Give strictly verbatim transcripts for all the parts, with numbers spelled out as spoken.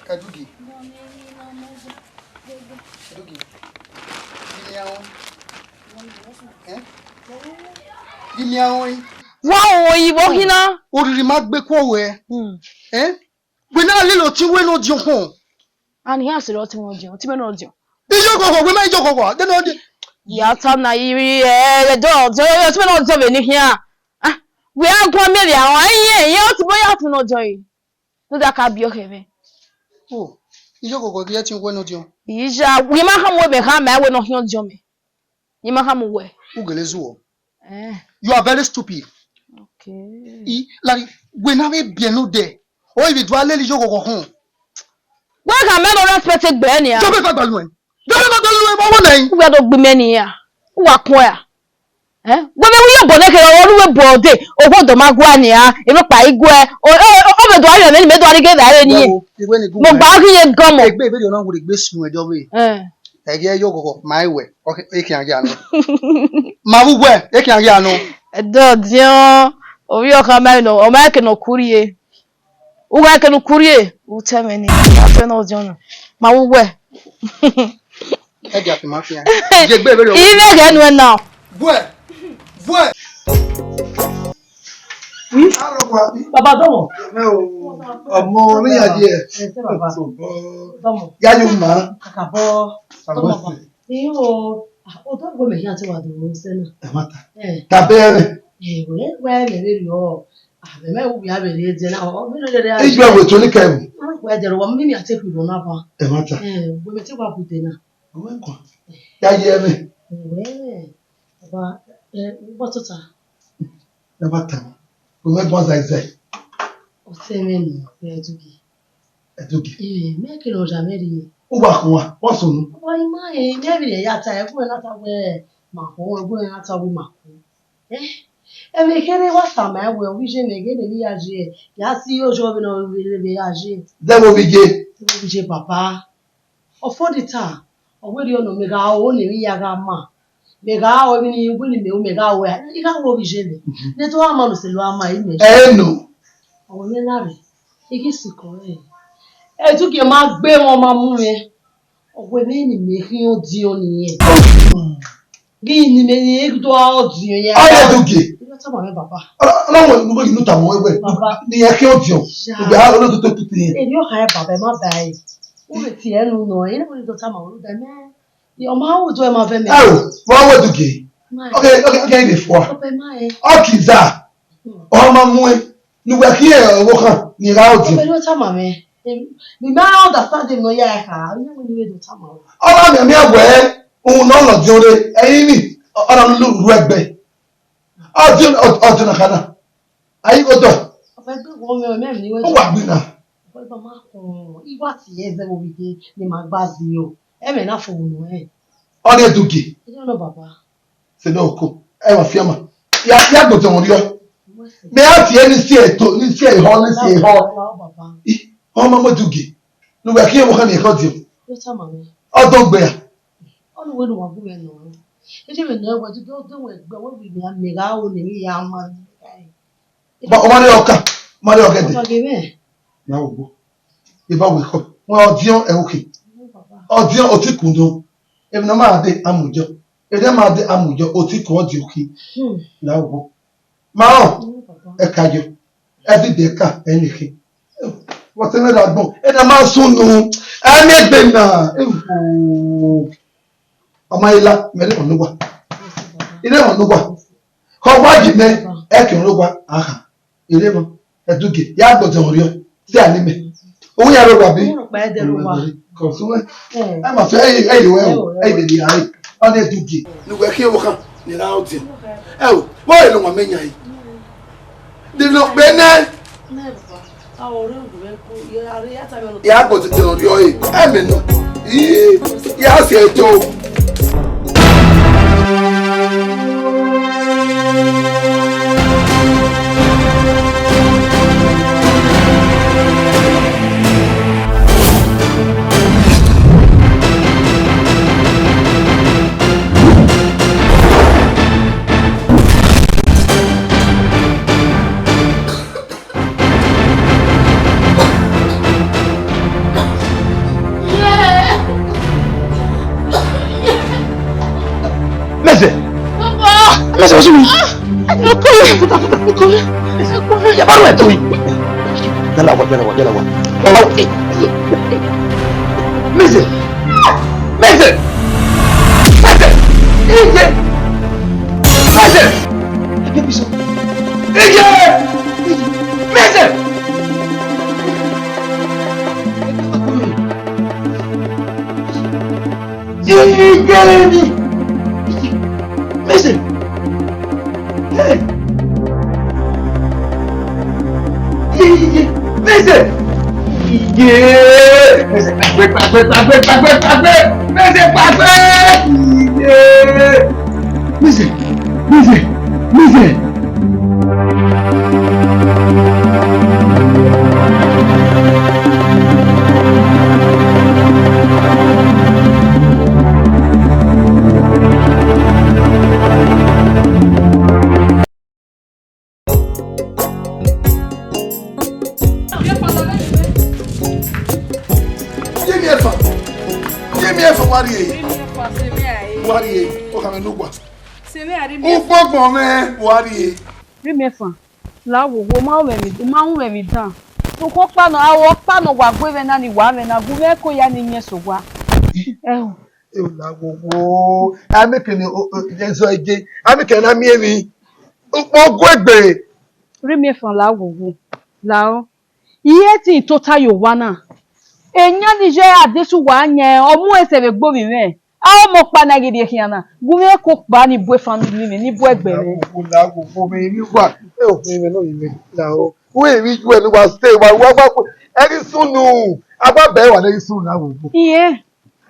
Kadugi. Kadugi. Gimi ahọn. Eh? Gimi ahọn. Wa wo yi vbọ khin na. Oriri ma gbe khuọ wẹ. Hmm. Eh? Wẹ na lele ọtẹn wẹ ne ọ diọn khọn. And he has to ọtẹn wẹ ne ọ diọn, ọtẹn wẹ ne ọ diọn. Iyọ gọgọ, wẹ ma iyọ gọgọ, de ne ọ diọn. Ya ta na yi, eh, eh, dọ, dọ, ọtẹn wẹ ne ọ diọn vbe ne khian. Ah, wẹ a guan miẹn vbe ahọn, iye, iye, ọtẹn wẹ ya ọtẹn wẹ ne ọ diọn yi. Ne u da ka biẹ ọkhẹ mwẹ. Oh, iyọ gọgọ ghi ẹtin wẹ ne ọ diọn. Iya, wẹ ma khama wẹ mẹ khama wẹ ne ọ khian diọn mẹ. Ye ma khama wẹ. U gele zuọ. Eh. You are very stupid. Okay. I, like, wẹ na vbe biẹ ne odẹ. O ivbi dua lele iyọ gọgọ khọn. Wẹ khama no respect egbe nia. Jọ be fa gbalu ẹn. Jọ be fa gbalu ẹn, ma wẹ nẹ. U wa do gbe mẹ nia. U wa kun ya. Eh? Wẹ mẹ wi yobọ nẹ kherhe, ọ ru wẹ bọ de, owo do ma gua nia, emwi ọkpa i guẹ, o, o, o, ọ vbe do a rhie mwẹ ni, mẹ do a rhie ghe vbe aro ni. Wo, iwẹ ni gu Mo wẹ. Gba ghi ye gọmọ. Egbe vberriọ na wẹ egbe sun ẹdẹ ọvbehe. Eh. Ẹghẹ yo ghọghọ, ma i wẹ, ọ khe, e khian ghi anọ. Ma vbe uwẹ, e khian ghi anọ. Ẹdẹ ọdiọn, ovbi ọkha ma nọ, ọ ma ke nọ kurie. U gha kene u kurie, u tẹ mwẹ ni, a tẹ nọ ọdiọn na. Ma vbe uwẹ. Ẹ dia fi ma fian. Je gbe vberriọ. I vbe ghẹ nuẹn na. Buẹ. Buẹ. Baba dọmọ. Ẹ o, ọmọ ne ya die. Ẹ sẹ baba. Dọmọ. Ya yo ma. Kakabọ. Dọmọ. Iyo, o do gbe mẹ yan te wa do sẹ na. Ẹ ma ta. Eh. Ta bẹ rẹ. Eh, wẹ, wẹ mẹ vbe rriọ. Ah, mẹ mẹ wu ya vbe rre de na. Ọ, mi rere. Iju ẹvbo eto ni kẹ ẹvbo. Ah, wẹ dẹrẹ wa mi mi a te khui na ba. Ẹ ma ta. Eh, wẹ mẹ te wa bu de na. Ọ wẹ kua. Ya ye ẹmwẹ. Wẹ, baba, eh, u bọ tota. Ẹ ma ta. Wẹ mẹ gbọn zaizae. Ọtẹn mwẹ nọ, wẹ Ẹdugi. Ẹdugi. Eh, mẹ kere ọja mwẹ rrie. U wa khua, wa sunu. Ọ i ma, eh, mẹ vbe ya ta, ẹvbo na ta wẹ ma khua, ẹvbo na ta wẹ ma khua. Eh, ẹmwẹ kherhe wa tama ẹn wẹ, ovbi iye mẹ ghe ne emwi ya ye, ya si ojo vbene ọ vbe ya ye. Dẹ vbe ovbi iye. Dẹ vbe ovbi iye baba. Ọfọdeta, ọ wẹ rriọ nọ, mẹ gha ho ne emwi ya gha ma. Mẹ gha ho emwi ni wẹ ne mẹ ho, mẹ gha ho, I gha ho ovbi iye mẹ. Mhm. Ne do ama no sẹ lo ama imẹ. Ẹ no. Ọ wẹ mẹ na rre, I ghi sikẹ ọnrẹn. Ẹdugie ma gbe emwa ma mu mwẹ. Ọ wẹ vbene mẹ khian ọdiọn nìyẹn. Ghi ne imẹ rẹn do a ọdiọn ya. Ọ ya Ẹdugie. Irọ tama mwẹ baba. Ọ, ọ na wẹ ne uwẹ ghi ne u tama mwẹ wẹ. Baba. Ne irẹn khian ọdiọn. Ya. Ugbẹ a ro tutu tutu irẹn. Erriọ kha baba, ẹ ma ba ẹre. U vbe tie ẹre unu nọ, ẹ i na wẹ ne u do tama mwẹ, u da mẹ. Ọ ma ru do ẹ ma vẹ mẹ. Ẹ o, vbe ọ wẹ Ẹdugie. Ma. Okay, okay, okay, ẹ i vbe fua. Ọ bẹ ma ẹ. Ọ kiza. Hmm. Ọ ma mu ẹ. Ne uwẹ khian ọvbokhan, ne irẹn gha ọdiọn. Ọ bẹ ne u tama mwẹ. Em, ne I ma understand emwi ne ọ ya ẹre kha, ọ ya wẹ ne I vbe do tama mwẹ. Ọ na mianmian wẹ, uhunmwu ne ọ lọdiọn rre, ẹrinmwi, ọ na lulu ru ẹgbẹ. Ọdiọn, ọ, ọdiọn na kha na. A i gho dọ. Ọ bẹ gbe wọ mwẹ, mẹ emwi ne I wẹ. U wa gbe na. Ọ bẹ ma kọn, I wa tie ẹzẹ vbe ovbi iye ne ima gba zẹ o. Ẹmwẹ na fo unu ẹn. Ọ ni Ẹdugie. Ẹ jẹ nọ baba. Sẹ ne oko, ẹ wa fian ma. Ya, ya gbọtọ mwẹ rriọ. Mẹ a tie ne I si ẹto, ne I si ẹhọ, ne I si ẹhọ. Wa, wa, baba. I, ọ ma mu Ẹdugie. Ne uwẹ khian ọvbokhan ne irẹn khian ọdiọn. Yo tama mwẹ. Ọ dọn gbe ra. Ọ ni wẹ ne uwa gu mwẹ nọ. Eje mwẹ nọ, wẹ do, do, do wẹ gbe, wẹ wi mẹ, mẹ gha ho ne emwi ya ma. Ba, ọ ma rre ọka, ọ ma rre ọgẹdẹ. Ọba ghe mwẹ. Na wo gbo. Eba wẹ khọ. Wẹ ọdiọn ẹhoke. Ọdiọn otikun nọ. Emwi ne ọ ma de amujọ. Emwi ne ọ ma de amujọ, otikun ọdiọn khin. Hmm. Na wo gbo. Ma ọ, hmm, papa. Ẹka yọ. Every day ka, ẹnẹ khin. What's another agbọn? Ena ma sunu. Ẹ miẹn egbe na. Ewo. Ọ ma i la, mẹ rre ọnọwa. I rre ọnọwa. Khọ wa yi mẹ, ẹ ke ọnọwa, aha. I rre mọ, Ẹdugie, ya gbọdọ rriọ, si a ni mẹ. Owu ya rre owa bi? Ọkpa ẹdẹ rre owa. Kọ sunu. Eh. Ẹ ma fẹ, ẹ, ẹ, ẹ, ẹ, ẹ, ẹ, ẹ, ọ ni Ẹdugie. Ne uwẹ khian ọvbokhan, ne I ra ọdiọn. Ẹ o, vbọ re ne ọmwa mẹ yan yi? Dede ọ gbe nẹ. Ya gbọdọ rriọ ẹre, ẹmwẹ nọ. Ii, ya si ẹto. Mẹzẹ. Baba. Mẹzẹ, what's wrong? Ah, ẹkọ mi. Futa, futa, ẹkọ mi. Ẹkọ mi. Ya ba ruẹ to yi. Yala wa, yala wa, yala wa. Mẹzẹ. Mẹzẹ. Mẹzẹ. Iye. Mẹzẹ. Ẹgbẹ bi sọ. Iye. Mẹzẹ. Iye ni. Mẹzẹ. Hey. Iye, iye, iye. Mẹzẹ. Iye. Mẹzẹ, gbàgbé, gbàgbé, gbàgbé, gbàgbé, gbàgbé. Mẹzẹ, gbàgbé. Iye. Mẹzẹ, mẹzẹ, mẹzẹ. Yemi ẹfa. Yemi ẹfa, wa rrie. Yemi ẹfa, sẹ mwẹ a re. Wa rrie. Ọ khama ne uwa. Sẹ mwẹ a re, Yemi ẹfa. Ugbọgbọn mwẹ, wa rrie. Yemi ẹfa. La wo wo, ma ru mwẹ emwi, ma ru mwẹ emwi dan. Sokpan ọkpa nọ, a ru ọkpa nọ wa gu mwẹ na ni wa mwẹ na, gu mwẹ ko ya ni miẹn sẹ owa. Ẹho. E la wo wo, a make ne o, o, ẹzọ eje, a make na miẹn emwi. Ukpọn gu egbe. Rhie miẹn fan la wo wo, la o. Iye ẹtin tota ye owa na. Eyan ni ye Adesuwa yan, ọ mu ẹsẹ vbe gbe ovbi mwẹ. A ọmọ ọkpa na ghi rhie khian na, gu mwẹ ko kpa ni bu family mwẹ, ni bu ẹgbẹ mwẹ. La wo wo, la wo wo, mẹ ni wa. E o, mẹ, mẹ nọ, mẹ la o. Wẹ emwi ju ẹre ne uwa stay, wa, wa, wa, ẹghi sunu. A gba bẹẹ wa ne ẹghi sunu na wo wo. Iye,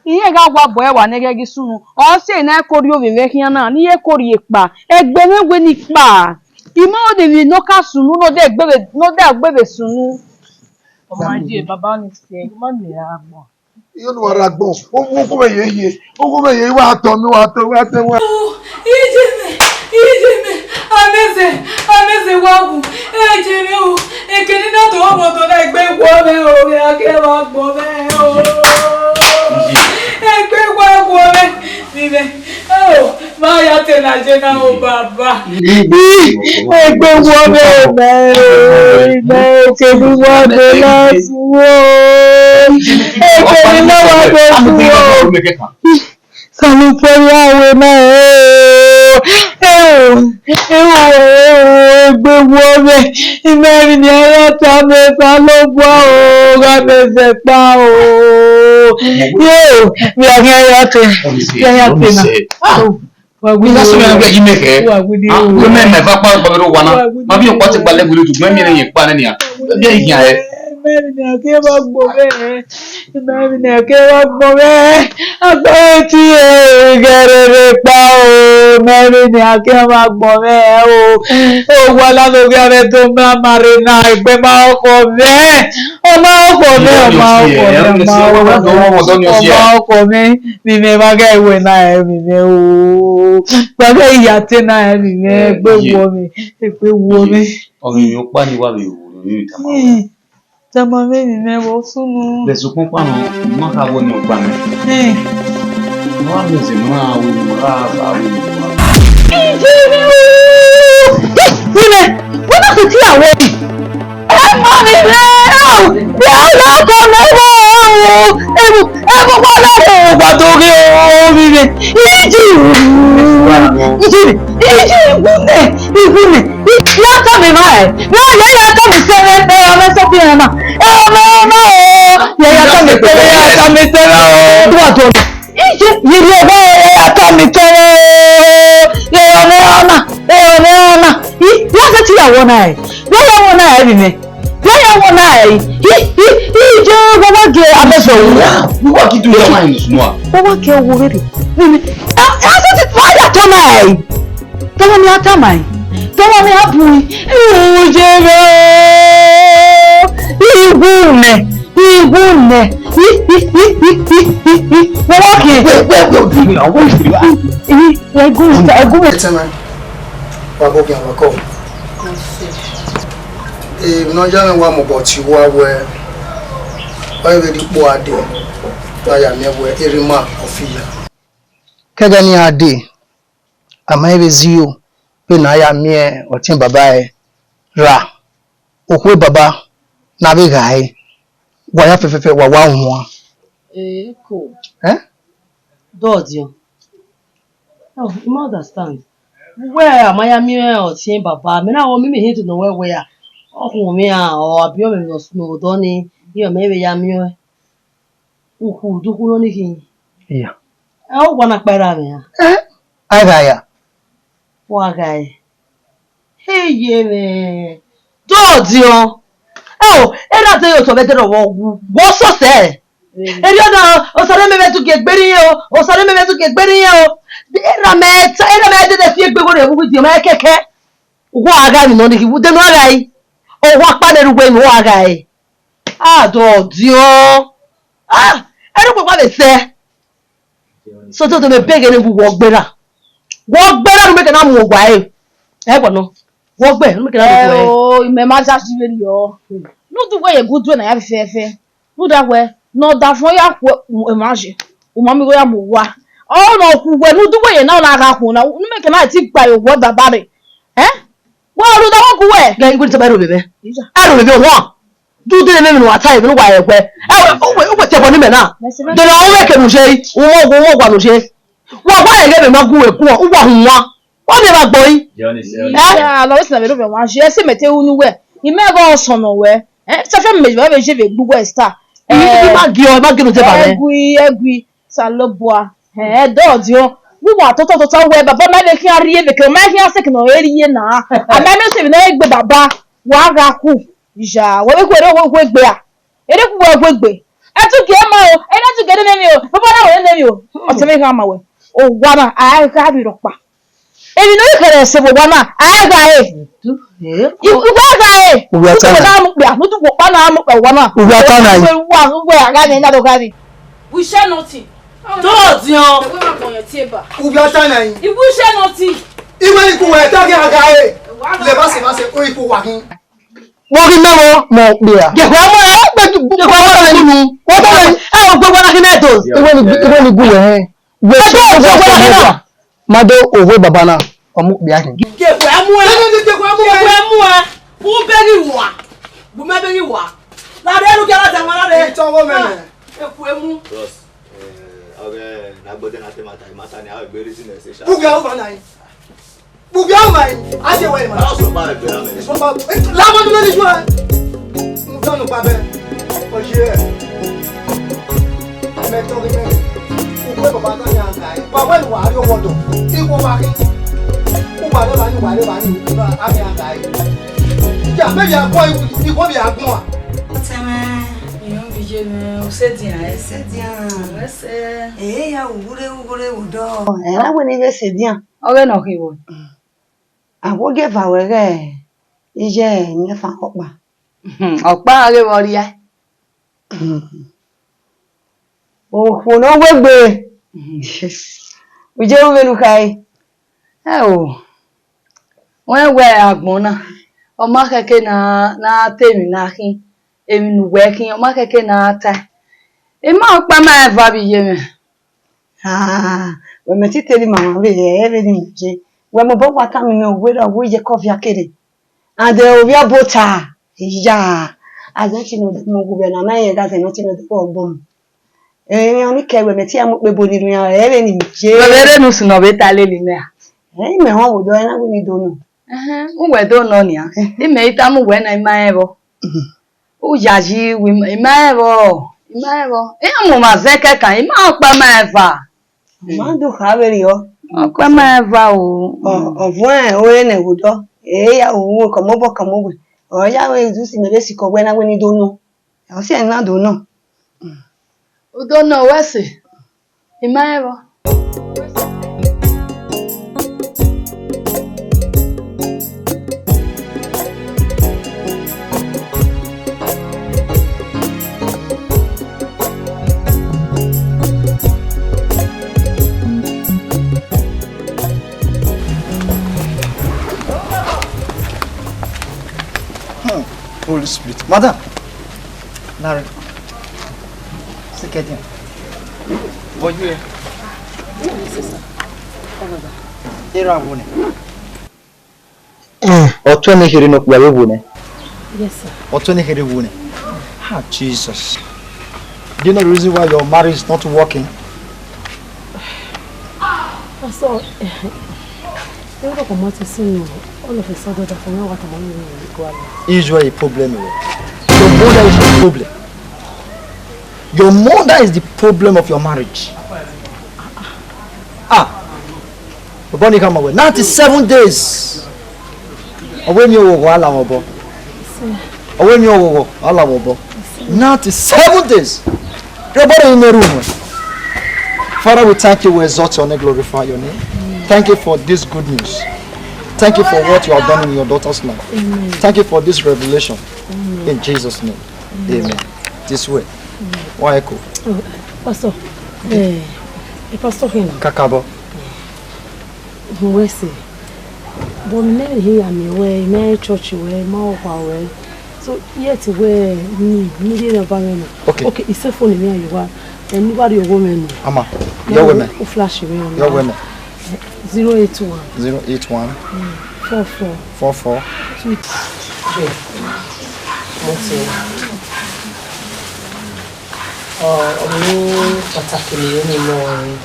iye gha wa bẹẹ wa ne ẹghi sunu. Ọ sẹ ne a ko rhie ovbi mwẹ khian na, ne iye ko rhie kpa. Ẹgbẹ mwẹ wẹ ni kpa. I ma rẹn emwi ne ọ ka sunu, ne ọ dẹ gbe vbe, ne ọ dẹ gbe vbe sunu. Ọ ma ye baba ni sẹ, ọ ma miẹn agbọn. Iyo ne uwa rre agbọn, uwu mwẹ ye ye, uwu mwẹ ye, wa tọ mi, wa tọ, wa tọ, wa. Iye mẹ, iye mẹ, amẹzẹ, amẹzẹ wa wu, iye mẹ o, ekene na tọ ọmọ tọ na egbe wọ mwẹ o, mẹ a kẹ wa gbọn mwẹ o. Egbe wa gbọn mwẹ, mi mẹ, o, ma ya te na je na o baba. Egbe wọ mwẹ, mẹ o, mẹ o, kevbe wa de la su o. Egbe ni na wa de su o. Salukpẹria wẹ na o. Eo, eo, eo, egbe wọ mwẹ. Imẹ emwi ne a ya ta mẹ Osanobua o, gha mẹ zẹ kpa o. Yo, vbe a khian ya te, vbe a ya te na. Wa gu ni o. Wa gu ni o. Mẹ, mẹ va kpa kpa vbe wa na. Ma bi ọkpa te gbalẹ gbe lu, mẹ mi ne ye kpa nẹ nia. Bi e yan ẹ. Mẹ ni a ke va gbo vbe. Mẹ ni a ke va gbo vbe. Agbẹrẹ ti e gẹrẹ vbe kpa o. Mẹ ni a ke va gbo vbe o. O wa la do gha vbe do ma ma re na egbe ma ọkọ mẹ. Ọ ma ọkọ mẹ, ọ ma ọkọ mẹ, ọ ma ọkọ mẹ. Ọ ma ọkọ mẹ. Mi mẹ ma gha wẹ na ẹ mi mẹ o. Wa gha ya te na ẹ mi mẹ, egbe wọ mẹ, egbe wọ mẹ. Ọmọ mi ọkpa ni wa vbe ru ni tama wẹ. Tama mẹ mi mẹ vbe sunu. Bẹ sokpan ọkpa nọ, ma kha wẹ ni ọkpa mẹ. Eh. Wa mẹ zẹ ma wẹ ni ma kha wẹ ni. Ije mi o. Ni mẹ, wẹ na kiti awẹ ni. Ẹ ma mi rẹ o, ya la kọ mẹ wẹ o. Emu, emu wa la kọ wa do ghe o mi rẹ. Iji. Iji, iji igunẹ, igunẹ. Ya tọ mi ma ẹ. Ya, ya, ya tọ mi sẹrẹ, ẹ, ọmọ ẹsẹ fi hàn na. Ẹ, ọmọ, ọmọ o. Ya, ya tọ mi sẹrẹ, ya tọ mi sẹrẹ o. Wa do. Ije, yiri ọgbọ ya ya tọ mi tẹrẹ o. Yọyọ ne ọna, yọyọ ne ọna. I, ya fẹ ti ya wọ na ẹ. Ya ya wọ na ẹ, bi mẹ. Ya ya wọ na ẹ. I, i, i, je wa wa ge abẹsẹ o. Ya, we wa ki do ya wa in small. Wa wa ge wo rere. Bi mẹ. A, a, a, a, ya tọ na ẹ. Tọmọ mi a tama ẹ. Tọmọ mi a bu ẹ. Ije rẹ o. Igunẹ. Igunẹ. I, i, i, i, i, i, i. Wọ́n wá kì í. Wait, wait, wait, wait, wait, wait, wait. I, i, ẹgún, ẹgún. Ẹ tẹ́ ma, wa bọ́ kí àwọn kọ́. Ee, nọ ya mẹ wa mọ bọ ti wa wẹ. Ọ yẹ vbe di kpo ade. Wa ya mẹ wẹ, erima ọfiya. Kẹgẹ ni ade. A ma vbe zẹ iyo, vbene a ya miẹn ọtiẹn baba ẹre ra, okhuo baba ne a vbe gha ẹre, wa ya fẹfẹfẹ, wa wa huan. Eko. Eh? Dọdiọn. Oh, I ma understand. Wẹ a ma ya miẹn ọtiẹn baba, mẹ na wẹ mimi hin do nọ wẹ wẹ a. Ọ khu mwẹ a, ọ a biẹ ọmwẹ ne ọ sunu odọ ni, iran mẹ vbe ya miẹn ọẹn. Ukhu, dukhu nọ ni khin. Iya. Ẹ, ọ wa na kpa erha mwẹ a. Eh, a gha ya. Wa gha ẹre. Eye mwẹ. Dọdiọn. Ẹ o, erha te ye otọ vbe ẹdẹrẹ ọvbọ wu. Wọ sọsẹ. Erriọ na, Osa ne mẹ vbe tu gie egbe rri irẹn o, Osa ne mẹ vbe tu gie egbe rri irẹn o. Erha mẹ ta, erha mẹ dede fi egbe gho rre vbe uwu idiọn mẹ kẹkẹ. Uwa gha emwi nọ ni khin, vbe ude ne a gha re. Ọ wa kpa ne erha uwẹ emwi, uwa gha re. A dọdiọn. Ah, ẹrọ kpakpa vbe sẹ. So to to me beg ene wu wọ gberra. Wọ gberra nu meke na mu owa ẹre. Ẹ gbọnọ. Wọ gbe nu meke na mu owa ẹre. Ẹ o, imẹ ma ja ji vberriọ. Ne u du wẹ ye gu due na ya fẹfẹfẹ. Rhunmwuda wẹ ne ọdafẹn ya khu emwa ye, u ma miẹn igho ya mu owa. Ọ na khu wẹ ne u du wẹ ye na, ọ na gha khu na, ne u meke na ti gba ye owa baba rre. Ẹ? Wẹ rhunmwuda wẹ gu wẹ. Gẹ igho ni tama ẹrọ vbe mwẹ. Ẹrọ vbe mwẹ wọn. Du de ne emwi ne uwa ta, emwi ne uwa rẹn wẹ. Ẹ wẹ, uwẹ, uwẹ tẹbọ ne imẹ na. Dọlọ, u mwẹ ke ne u ye, u mwẹ owa, u mwẹ owa ne u ye. Wa wa rẹn ghe emwi ma gu wẹ guan, u wa hun wan. Wa miẹn vbe agbọn yi. Ẹ? Iya, lọ, esi na vbe ro vbe wan, je ẹse mẹ te ru ne uwẹ. Imẹ ghe ọsọn nọ wẹ. Ẹ, sẹfẹ mẹ vbe ye vbe gbe uwẹ star. I, i ma gie ọ, i ma gie ne u deba mwẹ. Ẹgui, ẹgui, Osanobua. Ẹ, dọdiọn. Wẹ uwa totọ totọ wẹ, baba ma vbe khian rrie vbe ke, ọ ma khian sẹ ke ne ọ rrie na. A ma mẹ sẹ vbe ne ọ gbe baba. Wa gha ku. Iya, wẹ vbe khuẹrhẹ wẹ egbe a. Ere ku wẹ egbe. Ẹ tu gie ma o, ere tu gie ne mi o, baba na wẹ ne mi o. Ọtẹn mwẹ gha ma wẹ. Owa na, a gha vbe rhọkpa. Emwi ne ọ ghi kherhe ẹse vbe owa na, a gha re. Uwa gha re. Uwa ta na. Uwa mu kpia, ne u tu kpokpa na mu kpia owa na. Uwa ta na. Uwa, uwa, a gha re, na do gha re. We share nothing. Dọdiọn. Ẹwẹ ma kpọnmwẹ tie ba. Uwa ta na yi. We share nothing. Iwe ni ku wẹ ta ghi a gha re. Lẹ ba se, ba se, o iku wa hin. Wọ ghi mẹ vbọ mẹ okpia. Gẹkhuẹ mu ẹ, gẹkhuẹ mu ẹ nu. Wọ tọ ẹ, ẹ, ogbe wa na ghi na do. Iwe ni, iwe ni gu wẹ hẹn. Wẹ so, wẹ so, wẹ so. Ma do owe baba na, ọ mu okpia hin. Gẹkhuẹ mu ẹ. Gẹkhuẹ mu ẹ. Gẹkhuẹ mu ẹ. U bẹghe wa. Bu mẹ bẹghe wa. La rẹ lu gẹra da wa la rẹ. Itọ wo mẹ. Gẹkhuẹ mu. Bros, eh, ọghe ne agbẹdẹ na te mata, mata ni a gbe reason ẹ sẹ sha. Bughe ọmọ na yi. Bughe ọmọ yi. A se wẹ ma. Ọsọ ba ẹgbẹ na mẹ. Ọsọ ba. La ma dun ni ju ẹ. Mo dọnu pa bẹ. Oye ẹ. Mẹ tọ ghi mẹ. Uwe baba ta ya ga ẹ. Wa wẹ ni wa ri owọ dọ. Iwo wa ri. Uwa rẹ ba ni, uwa rẹ ba ni. Uwa a ya ga ẹ. Ya mẹ ya gbọn iwo bi a gbọn a. Ọtẹn mwẹ, irun bi ye mwẹ, u sẹ dian ẹ. Sẹ dian. Wẹ sẹ. Ee, ya wu ghure, wu ghure, wu dọ. Ẹ ra wẹ ne I vbe sẹ dian. Ọghe ne ọ khin vbo? A wo gie eva ruẹ ghẹ iye ẹmwẹ fan ọkpa. Ọkpa ghe vbe ọ rria. Okhuo ne ọ wegbe. U je ru vbene u khare. Ẹ o, wẹ wẹ agbọn na, ọ ma khẹke ne a, ne a ta emwi ne a khin, emwi ne uwẹ khin, ọ ma khẹke ne a tae. I ma ọkpa ma eva vbe iye mwẹ. Ah, wẹ mẹ te te rhie ima mwa vbe hẹ, ẹ vbe ne imẹ ye. Wẹ mobọ wa tama imẹ, uwẹ ra, uwẹ ye kọ via kere. And, eh, ovbi ọbo ta, iya, azẹ chi nọ mu gu vbe na, ma rẹn gha zẹ ne ọ chi nọ dẹbọ ọgbọ mu. Eh, ọni kẹ wẹ mẹ te ya mu ukpe ebo ni rhian, ẹ vbe ne imẹ ye. Wẹ vbe rre ne usun ne ọ vbe ta lele imẹ a? Eh, imẹ họn vbe odọ, ẹ na wẹ ne I do nọ. Ẹhẹn, uwẹ do nọ nian. Imẹ i tama uwẹ na, I ma rẹn vbọ. Mhm. U yayi, wẹ ima, ima rẹn vbọ, ima rẹn vbọ. Iran mu ma zẹ kẹkan, ima ọkpa ma eva. Ma do kha vberriọ. Ọkpa ma eva o. Ọ, ọ vuẹn ore nẹ vbe odọ. E ya ru kọmọ obọ kọmọ uwẹ. Ọ ya ru ezusi mẹ vbe sikẹ wẹ na wẹ ne I do nọ. Ọ si ẹre na do nọ. U do nọ wẹ sẹ. Ima rẹn vbọ. Hmm. Holy Spirit. Madam. Larry. Sikedian. Boye. Come on, sir. Come on, sir. Erha vbo nẹ? Eh. Ọ tuẹ ne kherhe ne okpia vbe vbo nẹ? Yes, sir. Ọ tuẹ ne kherhe vbo nẹ? Ah, Jesus. Do you know the reason why your marriage is not working? Pastor, eh, we don't come out to see you. All of a sudden, I forgot what I'm going to go out. Is your problem, o. Your mother is the problem. Your mother is the problem of your marriage. Ah. Obọ ni khama wẹ, ninety-seven days. Ọ wẹ miẹn oghọghọ, a la mwẹ obọ. Ọ wẹ miẹn oghọghọ, a la mwẹ obọ. Ninety-seven days. Your body in the room. Father, we thank you, we exalt your name, glorify your name. Thank you for this good news. Thank you for what you have done in your daughter's life. Amen. Thank you for this revelation. Amen. In Jesus' name. Amen. This way. Why echo? Oh, Pastor, eh, eh, Pastor Ken. Kakabọ. Wẹ sẹ, but mẹ ne I ya miẹn wẹ, mẹ church wẹ, ma ọkpa wẹ. So, yet wẹ, ni, ni de na ba mwẹ na. Okay. Okay, I sẹ phone mẹ ya wa. Ẹ, ne I wa rhie ọghọ mwẹ ni. Ama, yọ wẹ mẹ. U flash mwẹ. Yọ wẹ mẹ. Zero eight one. Zero eight one. Mm, four four. Four four. Two. Mo ti wá. Ọ, ọmọ pàtàkì nìyẹn nínú ọ̀rọ̀ yìí.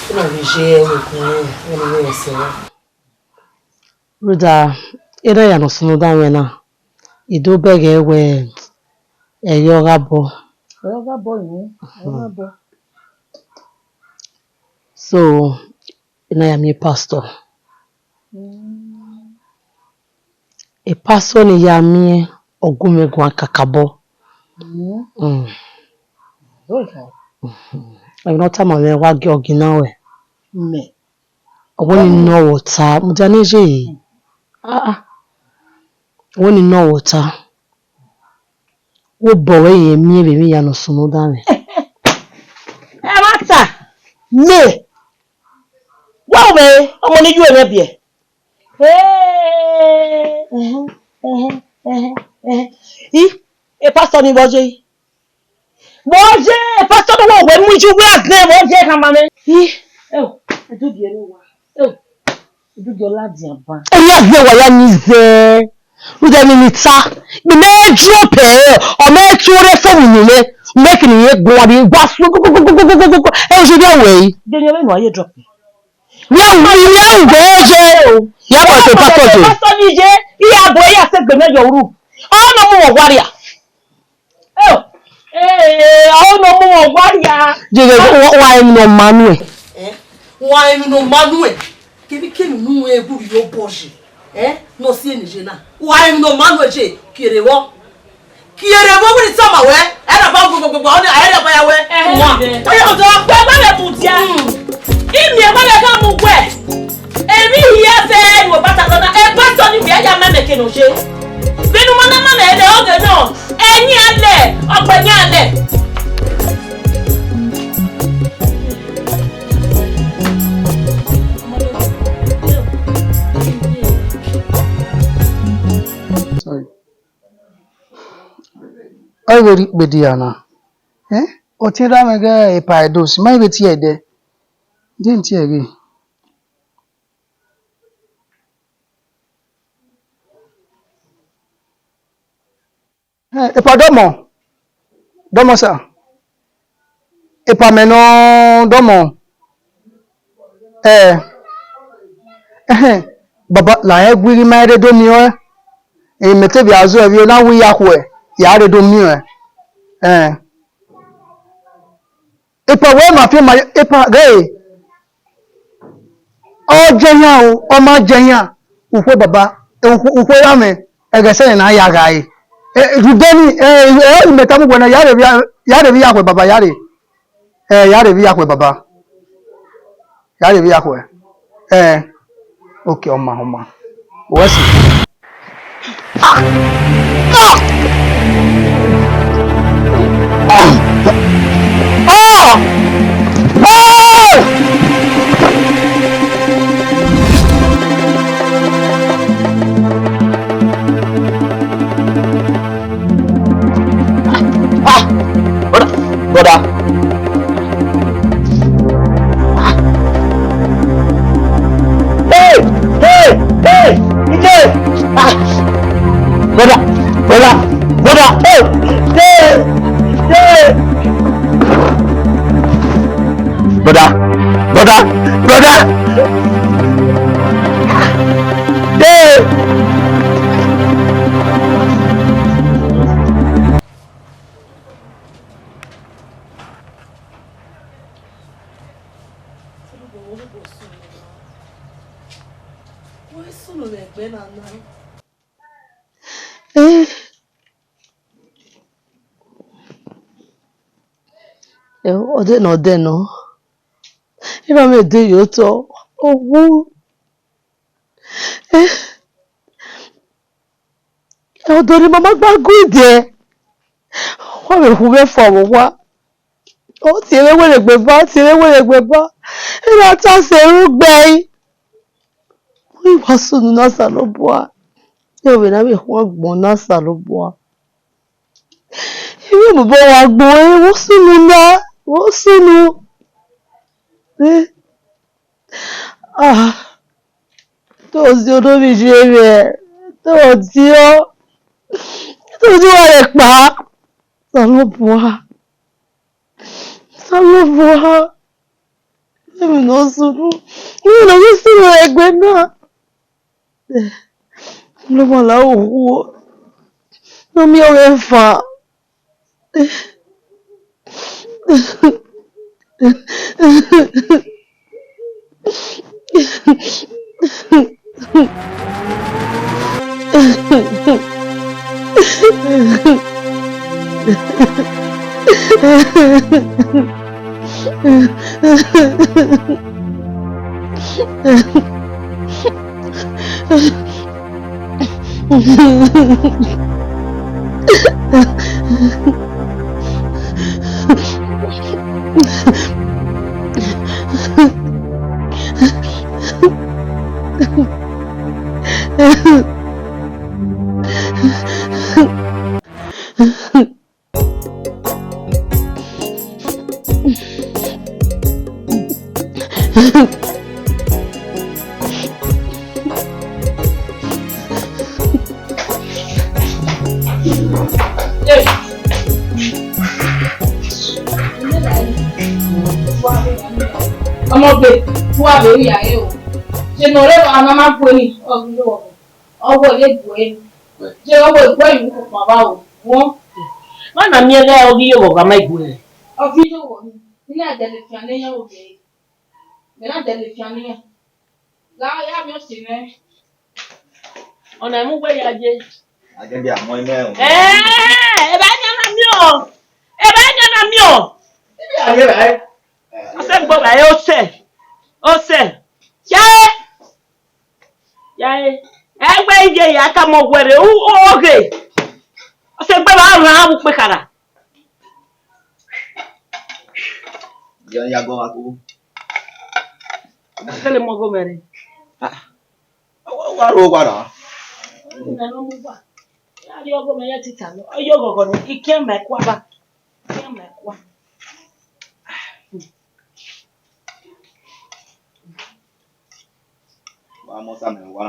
Ó lọ rí iṣẹ́ ẹ̀wọ̀n kan nínú ẹ̀sìn wa. Rhoda, erha ya ne ọ sunu da mwẹ na, I do bẹghe wẹ ẹ yọ gha bọ. Ẹ yọ gha bọ yẹn, ẹ yọ gha bọ. So, I na ya miẹn pastor. Mm. E pastor ne I ya miẹn, ọ gu mwẹ guan kakabọ. Mm. Mm. Emwi ne ọ tama mwẹ wa gie ọgina ruẹ. Mẹ. Ọ wẹ ne I nọ vbe ọta, mudia ne ye. Ah, ah. Ọ wẹ ne I nọ vbe ọta. Wẹ obọ wẹ irẹn miẹn vbe emwi hia ne ọ sunu da mwẹ. Ẹmwata, mẹ. Wa wẹ ọmọ ne I yu mwẹ biẹ. Ẹhẹn, ẹhẹn, ẹhẹn, ẹhẹn. I, e pastor ni vbọ ye. Vbọ ye, e pastor ni wẹ mu iye uwu azẹn, vbọ ye khama mwẹ. I, eo, edugie ne uwa. Eo, edugie ọ ladian ban. Ọ ya zẹ wa ya ni zẹ. Rhunmwuda emwi ne I ta, ne imẹ drop ẹre, ọ mẹ tu ore fo mu unu mwẹ, mẹ kene irẹn gbọn wa vbe gua su, ẹ, oje vbe wẹ yi. Ghe ne ọ vbe nu a ye drop. Mẹ ru, mẹ ru ghe je o. Ya bọ se pastor je. Pastor ni je, I ya bọ, I ya sẹ egbe mẹ yọ ru. Ọ nọ mu mwẹ ọgua ria. Eo, eh, ọ nọ mu mwẹ ọgua ria. Jẹjẹ, wa, wa emwi ne ọ ma nuẹn. Eh? Wa emwi ne ọ ma nuẹn. Kevbe kevbe ne uwẹ gburriọ obọ ye. Eh? Ne ọ si eni ye na. Wa emwi ne ọ ma nuẹn je, kierre vbọ. Kierre vbọ, wẹ ne I tama wẹ. Ẹ na ba gbogbogbogbo, ọ ni, ẹ na ba ya wẹ. Eh, wa. Eh. Ọ ya ọdọ. Wẹ ma vbe mudia. Mm. Imi ẹ ma vbe gha mu wẹ. Emwi hia zẹ ne uwẹ bata nọ na, e pastor ni wẹ ya ma mẹ ke ne ọ ye. Vbene u ma na ma mẹ nẹ, ọ ghe nọ, ẹyin alẹ, ọkpẹyin alẹ. Sorry. Ọ vbe rhie ikpẹdẹ na. Eh? Ọtẹn da mwẹ ghẹ epa Ẹdo, si ma vbe tie ẹdẹ. Deghẹ tie ẹre. Eh, epa dọmọ, dọmọ sa. Epa mẹ nọ dọmọ. Eh, ẹhẹn, baba, la rẹn gui ghi ma rre do miẹn ọẹn. Mẹ te vbe a zẹ vbe na wi ya khuẹ, ya rre do miẹn ọẹn. Eh. Epa wẹ ma fian ma epa ghe. Ọ jẹ yan o, ọ ma jẹ yan. Ukhue baba, ukhue, ukhue ra mwẹ, ẹghẹ sẹ ne na ya gha re. Eh, rhunmwuda ni, eh, eh, imẹ tama uwẹ na, ya rre vbe, ya rre vbe ya khuẹ baba, ya rre. Eh, ya rre vbe ya khuẹ baba. Ya rre vbe ya khuẹ. Eh, okay, ọ ma, ọ ma. Wẹ si. Ah! Ah! Ah! Ah! Ah! Ah! Brother, brother. Ah! Hey! Hey! Hey! Brother! Brother! Brother! Hey! Ẹo, ọdẹ nọ, ọdẹ nọ. Iran mwẹ de ye otọ. Owu. Eh, ọdọ ne mama gba gu ẹdẹ. Wa vbe hu vbe fua vbe owa. Ọ tie vbe werriegbe ba, ọ tie vbe werriegbe ba. Iran ta sẹ ru gbe ẹre. Uyi wa sunu ne Osanobua. Iran vbe na vbe khuan agbọn ne Osanobua. Ivbi mobọ wa gbọn ẹre, vbe ọ sunu na, vbe ọ sunu. Eh. Ah. Te ọ zi odọ vbe iye mwẹ, te ọ zi ọ, te ọ zi uwa rẹ kpa. Osanobua, Osanobua, emwi ne ọ sunu, emwi ne ọ ghi sunu egbe na. Ne ọ ma la okhuo, ne ọ miẹn ọghe fan. Ọmọgbe, wá vbe ria ẹre o. Ṣe ne ọre a ma ma gue ni, ọ ghi yo. Ọ wẹ ye gue. Je ọ wẹ gue yu ko kpa ba o. Wọ. Ma na miẹn ghe ọ ghi yo vbe ọ gha ma gue. Ọ ghi yo vbe ni. Ina dẹle fian ne iran vbe. Mẹ na dẹle fian ne iran. La ya miẹn ọse mwẹ. Ọna mu wẹ ya ye. Agẹdẹ amọ imẹ o. Ẹẹ, ẹ bá yan na miẹn o. Ẹ bá yan na miẹn o. Ibi a ye ra ẹ. Ọsẹ gbọ ba ẹ ọsẹ. Ọsẹ. Ya ẹ. Ya ẹ. Ẹ wẹ iye ya ka mọ wẹrẹ u oghe. Ọsẹ gbẹ ba ran avbe ukpekara. Ya ya gọ wa ko. Kele mọ gomẹ re. Ah. Wa ro wa ra. Mẹ no mu wa. Ya ri ọgọ mẹ ya tita nọ. Ọ yo gọgọ ni. Ikian mẹ kua ba. Ikian mẹ kua. Wa mọ sa mẹ wa.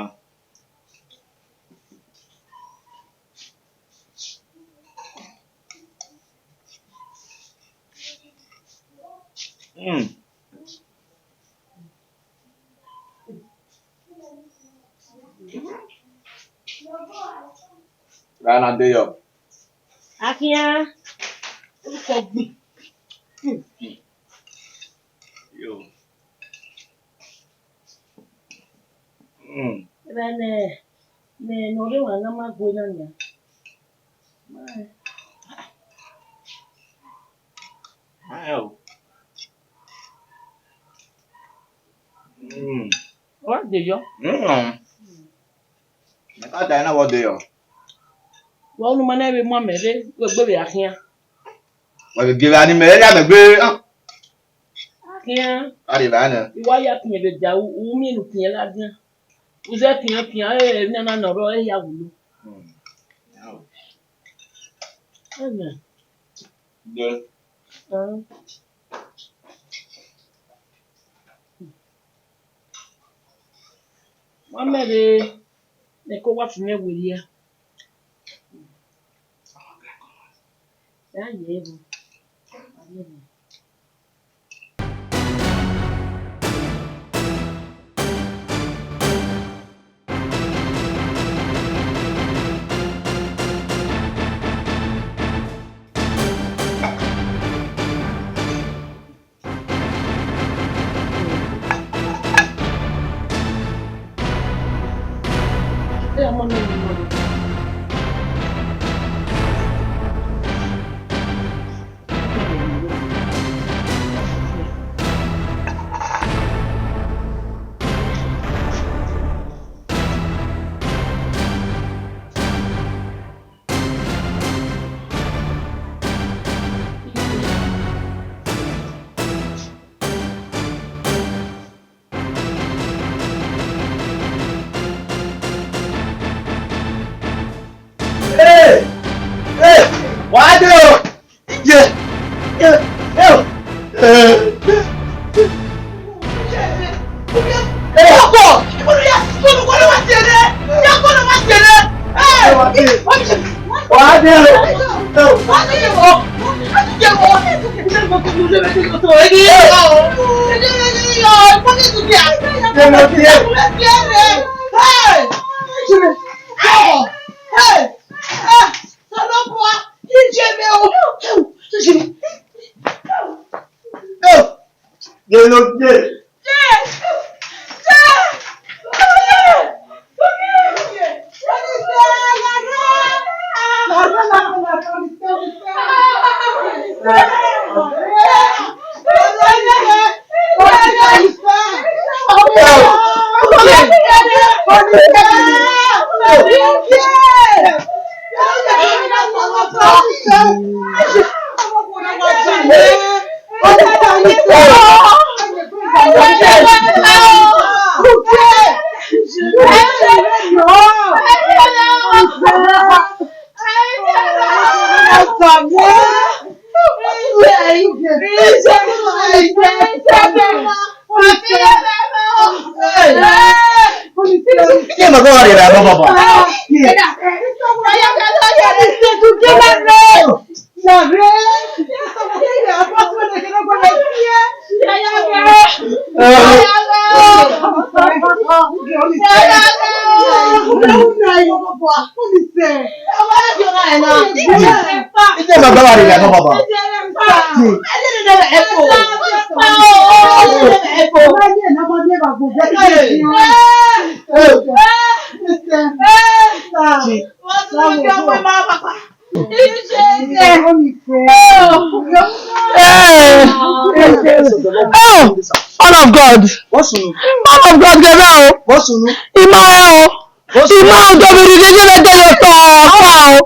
Mm. Ra na de yọ. Akhian, orúkọ gbìn. Yo. Mm. Ra nẹ, nẹ, ne ọ rre emwa ne a ma gue na nian. Ma rẹn. Ma rẹn o. Mm. Ọ wa de yọ. Mm. Mẹ ka da na vbe ọ de yọ. Wẹ unu ma na vbe mu amẹ rre, wẹ gbe vbe a khian. Wẹ vbe gie vbe a ni mẹ rre, a mẹ gbe, ah. A khian. A rre evba nẹ. I wa ya fian vbe dia, u, u miẹn ne u fian ladian. U zẹ fian fian, ẹ, emwi nana ne ọ rrọọ, ẹ ya wulo. Hmm. Amen. Dẹ. Ah. Wa mẹ rre, ne ko wa fi mwẹ werriẹ. Ya ye ebo. Hey! Hey! Wa dee o! Iye! Iye! Hey! Wa dee o! Hey! Hey! Hey! Ah! Osanobua, iye mwẹ o. Ẹ, ẹ, ẹ, ẹ, ẹ, ẹ, Ke ma gọ gha rhie ẹre baba. Ke ma gọ gha rhie ẹre baba. Oh, man of God. Man of God, gẹmẹ o. Ima rẹ o. Ima o, do mi rhie ye vbe do vbe otọ ọkpa o.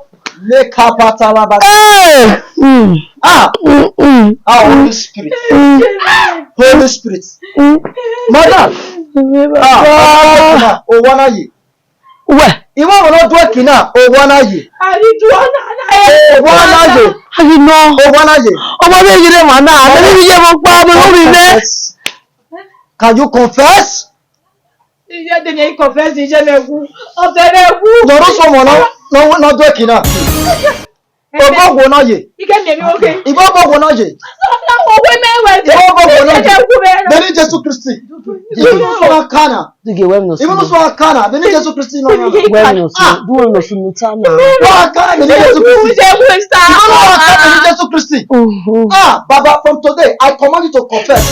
Lekapata labata. Hey. Mm. Ah. Mm, mm. Ah, Holy Spirit. Mm. Holy Spirit. Mm. Madam. Mm, ah, baba. Owa na ye. Wẹ. Iwẹ ọmọ ne ọ duẹ kin na, owa na ye. Owa na ye. Ayi nọ. Owa na ye. Ọmọ vbe ghi rre emwa na, mẹ vbe ghi ye vbe ọkpa, mẹ vbe ghi rre. Can you confess? Iye de ne confess, iye ne wu. Ọtẹ ne wu. Nọrọ sọ ọmọ na, na, na duẹ kin na. Ogogo na ye. Ike mi emi oke. Ibo ogogo na ye. Owe me we. Ibo ogogo na ye. Beni Jesu Kristi. Ibo no so akana. Dige wẹ mi no. Ibo no so akana. Beni Jesu Kristi no. Wẹ mi no so. Du wẹ mi no so nuta na. Wa akana beni Jesu Kristi. Ibo no akana beni Jesu Kristi. Ah, Baba, from today I command you to confess.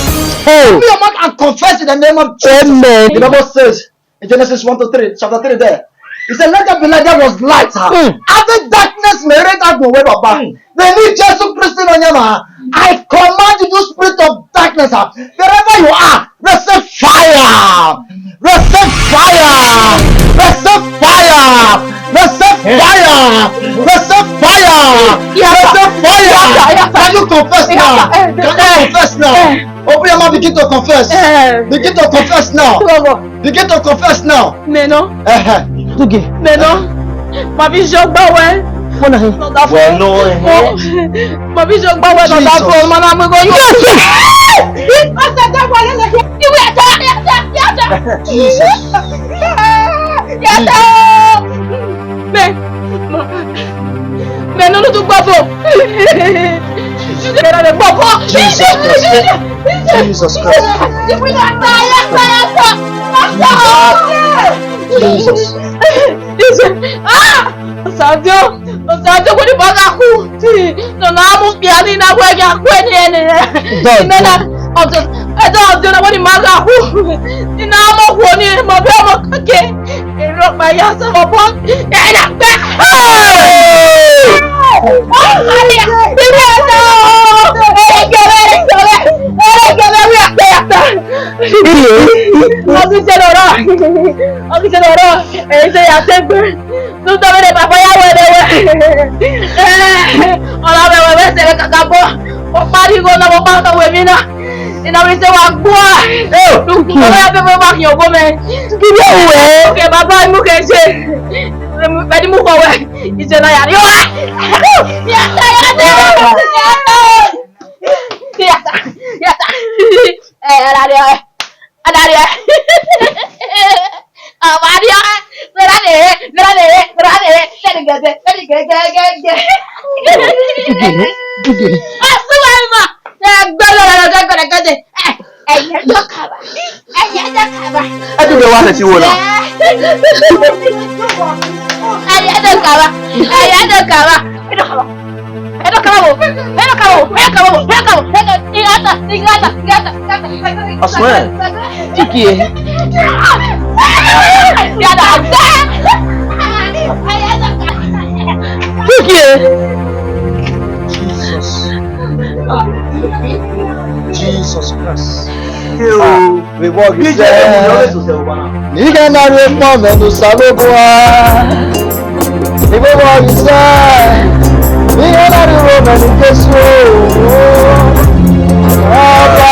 Oh. Open your mouth and confess in the name of Jesus. Amen. The Bible says, in Genesis one to three, chapter three there. He said, "Let there be light." There was light. Ah. Mm. After darkness, may reign darkness wherever. Mm. Beni Jesu Kristi no nyama. I command you, you spirit of darkness, ah, wherever you are, receive fire. Receive fire. Receive fire. Receive fire. Receive fire. Receive fire. Can you confess now? Can you confess now? Open your mouth, begin to confess. Eh. Begin to confess now. Begin to confess now. Mẹ nọ. Ẹhẹ. Dugie. Mẹ nọ. Ma bi jọ gba wẹ. Wọ́n náà. Wẹ nọ ẹhẹ. Ma bi jọ gba wẹ nọ da fo, ma na mu go yo. Yes. Ọsẹ da wà lẹ́lẹ̀ kí. Iwe ẹ̀tọ́, ẹ̀tọ́, ẹ̀tọ́. Jesus. Ẹ̀tọ́. Mẹ. Mẹ nọ Tutu gbọfo. Jesus Christ. Jesus Christ. Jesus. Jesus. Ah! Osadio, Osadio, wẹ ne ima gha khu. Nọ na mu kpia ni na wẹ ya kue ni ẹnẹ. Dọdọ. Imẹ na, ọdọ, ẹdọ ọdọ na wẹ ne ima gha khu. Ni na mu khuo ni, ma vbe ọmọ kake. Erọkpa ya sẹ vbe obọ. Ẹ na gbe. Ọ ghi jẹ nọ rọ. Ọ ghi jẹ nọ rọ. Ẹ i sẹ ya sẹ egbe. Ne u dọmwẹdẹ baba ya wẹ ẹdẹ wẹ. Ọ na mwẹ wẹ vbe sẹ kakabọ. Ọ kpa rhie igho na, ọ kpa tọ wẹ emwi na. Ina vbe sẹ wa gbua. Ẹ, du, du, du, ya bẹ wa khian obọ mẹ. Kí ló wẹ̀? Kẹ baba mu kẹ je. Bẹ ni mu kọ wẹ. Iṣẹ́ náà yà rí wa. Yàtọ̀, yàtọ̀, yàtọ̀. Yàtọ̀, yàtọ̀. Ẹ, ẹ, ẹ, ẹ. Adarí ẹ. Ọmọ adé ẹ. Mẹrẹ lè, mẹrẹ lè, mẹrẹ lè. Sẹ́ni gẹ̀dẹ̀, sẹ́ni gẹ̀gẹ̀gẹ̀. Asúwẹ̀ mọ̀. Ẹ gbẹ́dọ̀ lọ́dọ̀ gẹ̀gẹ̀gẹ̀. Ẹ, ẹ̀yẹ́ dọ̀ kàwá. Ẹ̀yẹ́ dọ̀ kàwá. Ẹ tún bẹ wá fẹ́ sí wo náà? Ẹ̀yẹ́ dọ̀ kàwá. Ẹ̀yẹ́ dọ̀ kàwá. Ẹ dọ̀ kàwá. Ẹ dọ̀ kàwá wo. Ẹ dọ̀ kàwá wo. Ẹ dọ̀ kàwá wo. Ẹ dọ̀ kàwá wo. Ẹ dọ̀ kàwá wo. Ẹ dọ̀ kàwá wo. Ẹ dọ̀ kàwá wo. Aswẹ. Tuki ẹ. Tuki ẹ. Jesus. Jesus Christ. Vbe vbọ ghi sẹ? Ighe na rhie ukpọn mwẹ ne Osanobua. Vbe vbọ ghi sẹ? Ighe na rhie uro mwẹ ne Jesu. Ọba.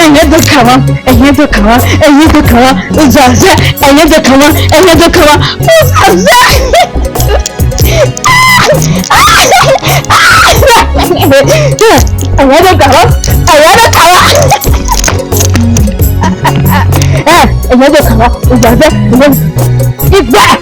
Ẹ̀yin dọ̀ kàwá, ẹ̀yin dọ̀ kàwá, ẹ̀yin dọ̀ kàwá, Osaze, ẹ̀yin dọ̀ kàwá, ẹ̀yin dọ̀ kàwá, Osaze. Ẹ̀yin dọ̀ kàwá, ẹ̀yin dọ̀ kàwá. Ẹ, ẹ̀yin dọ̀ kàwá, Osaze, ẹ̀yin dọ̀ kàwá.